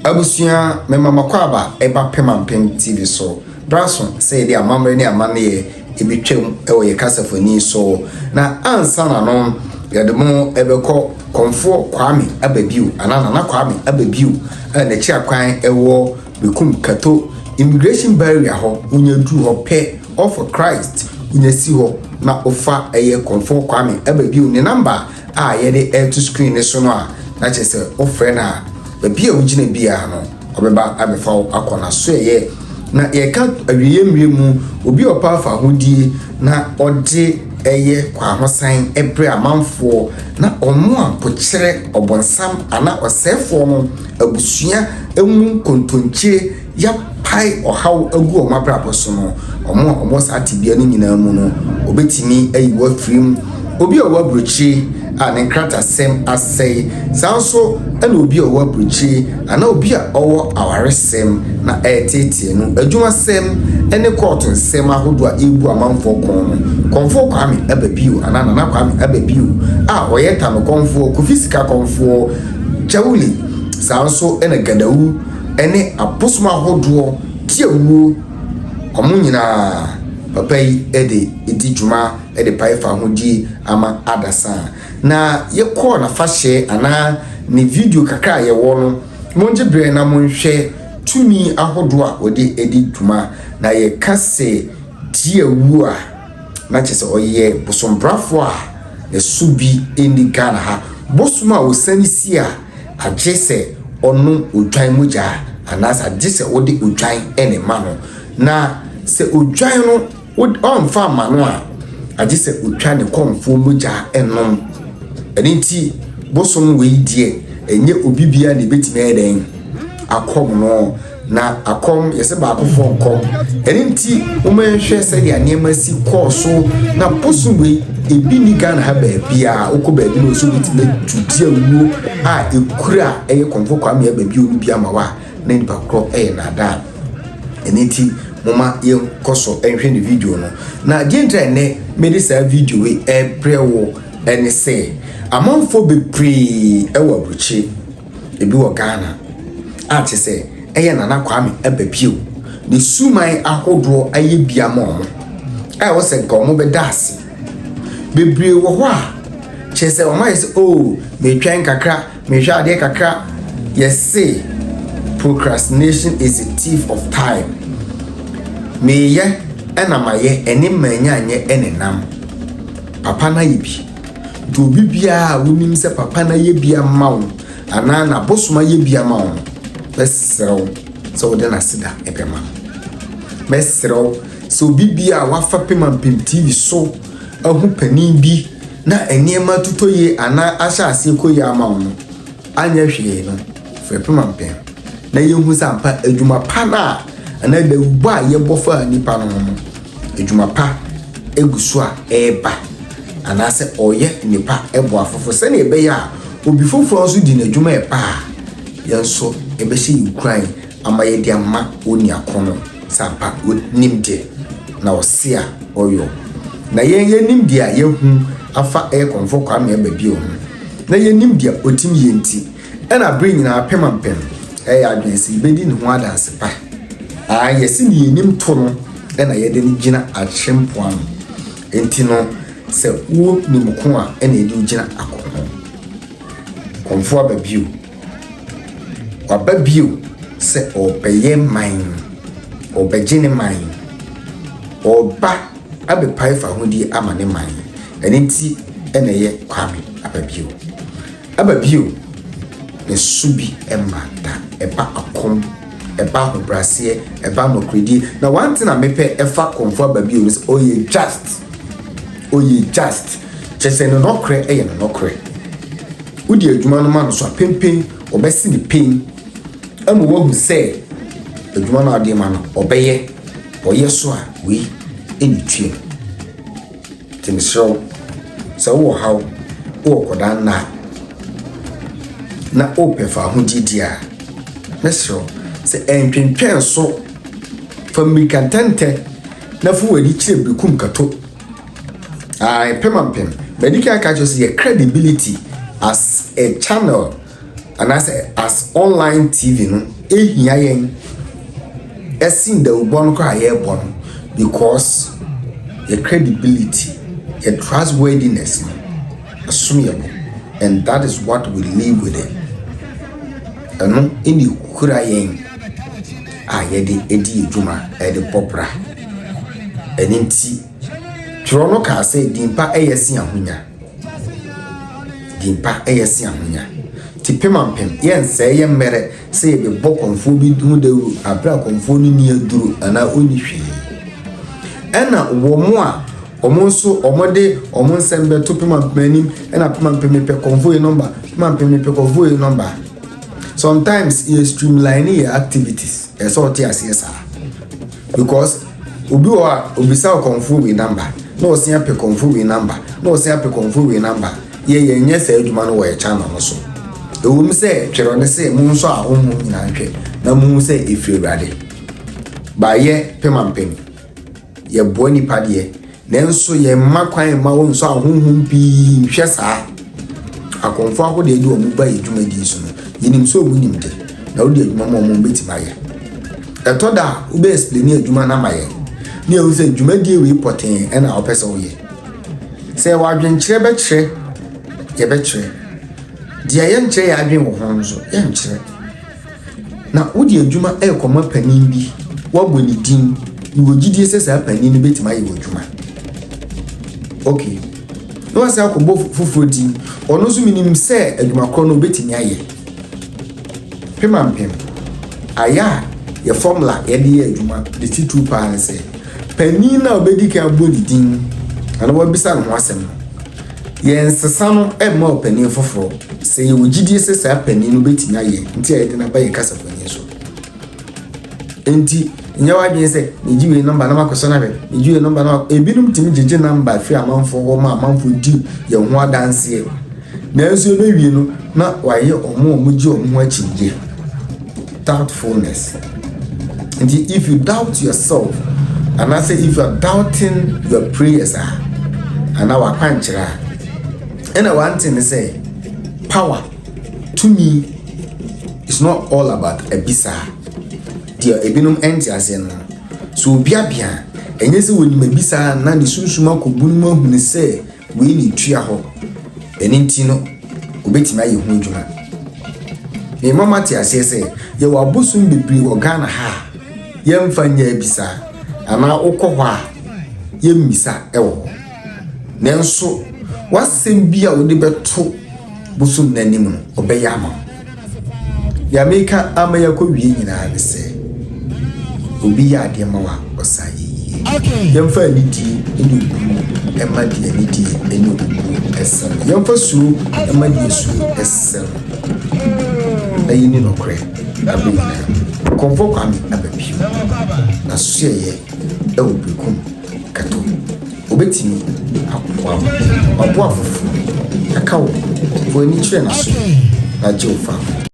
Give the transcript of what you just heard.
Abusua, mema m'akwaaba ɛba Pemampem TV so. Braso sɛ yɛde amammerɛ ne amanneɛ ɛbɛtwam ɛwɔ yɛ kasafoni so. Na ansa na no, yɛde mo ɛbɛkɔ Kɔmfoɔ Kwame Ababio anaa Nana Kwame Ababio a n'akyi akwan ɛwɔ Bekum Kato Immigration Barrier hɔ. Wonya duru hɔ pɛ, All for Christ, wonya si hɔ na wofa ɛyɛ Kɔmfoɔ Kwame Ababio ne number a yɛde ɛto screen ne so no a, na kyerɛ sɛ wofrɛ no a, baabi a wogyina biara no, ɔbɛba abɛfa wo akɔ n'aso. Ɛyɛ na yɛka awieeɛ mmerɛ mu, obi a ɔpa afa ahodie na ɔde ɛyɛ kwahosan ɛbrɛ amanfoɔ na ɔmo a mpokyerɛ ɔbɔnsam anaa ɔsɛefoɔ no abusua emu nkontonkyire yɛapae ɔhaw agu ɔmo abrabɔ so no, ɔmo a ɔmo saa tebea no nyinaa mu no, obetumi ayi wɔ afiri mu. Obi a ɔwɔ aburokyire a ne nkratasɛm asɛe, saa nso ɛna obi a ɔwɔ aburokyire anaa obi a ɔwɔ awaresɛm na ɛreteetee no, adwumasɛm ne kɔɔto nsɛm ahodoɔ a ɛrebu amanfoɔ kɔn no, Kɔnfoɔ Kwame Ababio anaa Nana Kwame Ababio a ɔyɛ Tano Kɔnfoɔ, Kofi Sika Kɔnfoɔ, Jawuli, saa nso ɛna Gadawu ne abosom ahodoɔ tiawuo, ɔmo nyinaa papa yi de di dwuma de pae fa ahodie ama adasa. Na yɛkɔɔ n'afahyɛ anaa ne video kakra a yɛwɔ no, mongye berɛ na monhwɛ tumi ahodoɔ a wɔde di dwuma. Na yɛka sɛ tiawuo a, na kyerɛ sɛ ɔyɛ bosombrafoɔ a ne bi nni Ghana ha. Bosom a ɔsane si a, agye sɛ ɔnom odwan mogya anaasɛ agye sɛ wode odwan ne ma no. Na sɛ odwan no ɔmfa ama no a, agye sɛ otwa ne kɔnfoɔ mogya nom. Ɛno nti bosom wei deɛ, ɛnyɛ obi biara na ebɛtumi ayɛ dɛn akɔm no. Na akɔm yɛsɛ baakofoɔ nkɔm. Ɛno nti wɔn nhwɛ sɛdeɛ nneɛma si kɔɔ so na bosom wei ebi ni Ghana ha. Baabiara wokɔ baabi na wɔsɛ obɛtumi atu di awuo a ekura ɛyɛ Kɔnfo Kwame Ababio no bi ama wa na nipa korɔ ɛyɛ naadaa. Ɛno nti moma yɛnkɔ so nhwɛ ne video no. Na deɛ nti a ɛnɛ mede saa video yi ɛrebrɛ wo ɛne sɛ amanfoɔ bebree ɛwɔ aburokyire, ebi wɔ Ghana a kyerɛ sɛ ɛyɛ Nana Kwame Ababio ne suman ahodoɔ ayɛ bi ama ɔmo a ɛwɔ sɛ nka ɔmo bɛda ase. Bebree wɔ hɔ a kyerɛ sɛ ɔmo ayɛ sɛ, "Oh, metwɛn kakra, mehwɛ adeɛ kakra." Yɛse procrastination is a thief of time. Meyɛ ɛna mayɛ ɛne manya anyɛ ɛne nam papa no ayɛ bi. Nti obi biara a wonim sɛ papa no ayɛ bi ama wo anaa n'abosom ayɛ bi ama wo no, bɛsrɛ wo sɛ wode n'aseda ɛbɛma no. Mɛsrɛ wo sɛ obi biara a wafa Pemampem TV so ahu panin bi na nneɛma tutɔ yie anaa ahyɛ aseɛ kɔ yie ama wo no, anyɛ hwee no, frɛ Pemampem na yɛhu sɛ ampa adwuma pa no a anaa dawubɔ a yɛbɔ faa nipa no ho no, adwuma pa egu so a ɛreba anaasɛ ɔyɛ nipa ɛbɔ afoforɔ, sɛnea ɛbɛyɛ a obi foforɔ nso di n'adwuma ɛpa a, yɛn nso ɛbɛhyɛ yɛn kuran ama yɛde ama oni ako no sɛ ampa onim deɛ na ɔse a ɔyɔ. Na yɛn yɛnim deɛ a yɛhu afa ɛyɛ Kɔnfo Kwame Ababio ho na yɛnim deɛ ɔtim yɛ. Nti ɛna abere nyinaa Pemampem ɛyɛ adwene sɛ yɛbɛdi ne ho adanse pa a yɛsi ne yɛnim to no ɛna yɛde no gyina akyerɛmpoano. Nti no sɛ wo nim ko a ɛna yɛde wo gyina akɔ ho. Kɔnfo aba bio, waba bio sɛ ɔbɛyɛ man, ɔbɛgye ne man, ɔba abɛpae fa ahodie ama ne man. Ɛno nti ɛna ɛyɛ Kwame aba bio, aba bio. Ne so bi ɛma da ɛba akɔm, ɛba ahobrɛaseɛ, ɛba nɔkoredie. Na one thing a mepɛ ɛfa Kɔnfo aba bio no sɛ ɔyɛ just, ɔyɛ just, kyerɛ sɛ ne nɔkorɛ ɛyɛ ne nɔkorɛ. Wodi adwuma no ma no so a, pempen ɔbɛsi ne pen ama wahu sɛ adwuma no a ɔde ma no ɔbɛyɛ. Ɔyɛ so a, wei ɛne tua mu. Nti mesrɛ wo sɛ wowɔ haw, wowɔ kɔdaa nna a na wopɛ fa ahodie a, mɛsrɛ wo sɛ ɛntwentwɛn so, fa mmirika ntɛntɛ na fo w'ani kyerɛ Bekum Kato. Pemampem madi kan ka kyerɛ sɛ yɛ credibility as a channel. anaasɛ as online TV no ehia yɛn ɛsen dawubɔ no koraa a yɛrebɔ no, because yɛ credibility, yɛ trustworthiness no ɛsom yɛ bo, and that is what we live with it. Ɛno ɛna ekura yɛn a yɛde edi adwuma, ɛde bɔ bra. Ɛne nti twerɛ no kaa sɛ dimpa ɛyɛ sen ahonya, dimpa ɛyɛ sen ahonya. Ti pem ampem yɛnsɛe yɛ mmerɛ sɛ yɛbɛbɔ kɔnfoɔ bi ho dawuro abere a kɔnfoɔ no ni aduro anaa ɔnni hwee. Ɛna wɔn a wɔn nso wɔde wɔn nsɛm bɛto pem ampem anim, ɛna pem ampem mepɛ kɔnfoɔ yi number, pem ampem mepɛ kɔnfoɔ yi number. Sometimes yɛ streamline yɛ activities, ɛsɛ ɔte aseɛ saa, because obi wɔ hɔ a obisa kɔnfoɔ wei number na ɔsen apɛ kɔnfoɔ wei number na ɔsen apɛ kɔnfoɔ wei number. Yɛ nyɛ saa adwuma no wɔ yɛ channel no so. Ɛwɔ mu sɛ twerɛ ne sɛ mo nso a honhom nyinaa nhwɛ na mo hu sɛ ɛfiri Awurade baayɛ pem ampem yɛboa nipa deɛ, nanso yɛmma kwan mma wɔn nso ahonhom pii nhwɛ saa. Akɔnfo ahodoɔ de wɔn ba yɛ dwumadie so no, yɛnim sɛ wɔn nim de na wɔde adwuma ma wɔn bɛtumi ayɛ. Ɛtɔ da a wobɛ explain adwuma no ama yɛn ne yɛhu sɛ dwumadie wei pɔtee ɛna wɔpɛ sɛ woyɛ. Sɛ yɛwɔ adwenkyerɛ bɛkyerɛ, yɛbɛkyerɛ. Deɛ yɛnkyerɛ yɛ adwene wɔ ho nso, yɛnkyerɛ. Na wode adwuma ɛrekɔma panin bi, woabɔ ne din na wɔ gyidie sɛ saa panin no bɛtumi ayɛ wɔ adwuma, okay, na wasan akɔbɔ foforɔ din, ɔno nso menim sɛ adwuma korɔ no obɛtumi ayɛ. Pem ampem ayɛ a yɛ formula yɛde yɛ adwuma de titiri paa ne sɛ panin no a obɛdi kan abɔ ne din anaa wabisa ne ho asɛm no, yɛnsesa no mma ɔpanin foforɔ sɛ yɛwɔ gyidie sɛ saa panin no bɛtumi ayɛ. Nti a yɛde no aba yɛ kasafoni so. Nti nyɛ w'adwene sɛ megye wei number na makɔsɔ no ahwɛ, megye wei number na ebinom tumi gyegye number firi amanfoɔ hɔ ma amanfoɔ di yɛn ho adanseɛ, nanso ɛbɛwie no na wayɛ ɔmo a ɔmo gye ɔmo ho akyingye. Doubtfulness. Nti if you doubt yourself anaasɛ if you are doubting your prayers a anaa wakwankyerɛ a, ɛna one thing sɛ power, tumi is not all about abisa. Deɛ ebinom ɛnte aseɛ no so, obi abea ɛnyɛ sɛ wɔnim abisa na ne sunsum akɔbu no mu ahunu sɛ wei ne tua hɔ, ɛne nti no obɛtumi ayɛ ho adwuma. Mmarima ma te aseɛ sɛ yɛwɔ abosom bebree wɔ Ghana ha a yɛmfa nyɛ abisa anaa wokɔ hɔ a yɛmmisa ɛwɔ hɔ, nanso wasɛm bi a wode bɛto bosom n'anim no, ɔbɛyɛ ama wo. Deɛ meka ama yɛakɔ wie nyinaa ne sɛ obi yɛ adeɛ ma wo a, ɔsa yɛ yie. Yɛmfa anidie ne obuo ɛma deɛ anidie ne obuo ɛsɛ no, yɛmfa suro ɛma deɛ suro ɛsɛ no, na yɛni nɔkorɛ abɛ nyinaa. Kɔmfɔ Kwame aba bio na soɛyɛ ɛwɔ Berekum Kato, obɛtumi aboa wo, waboa foforɔ aka wo. Fo ani kyerɛ n'aso na gye wo fa.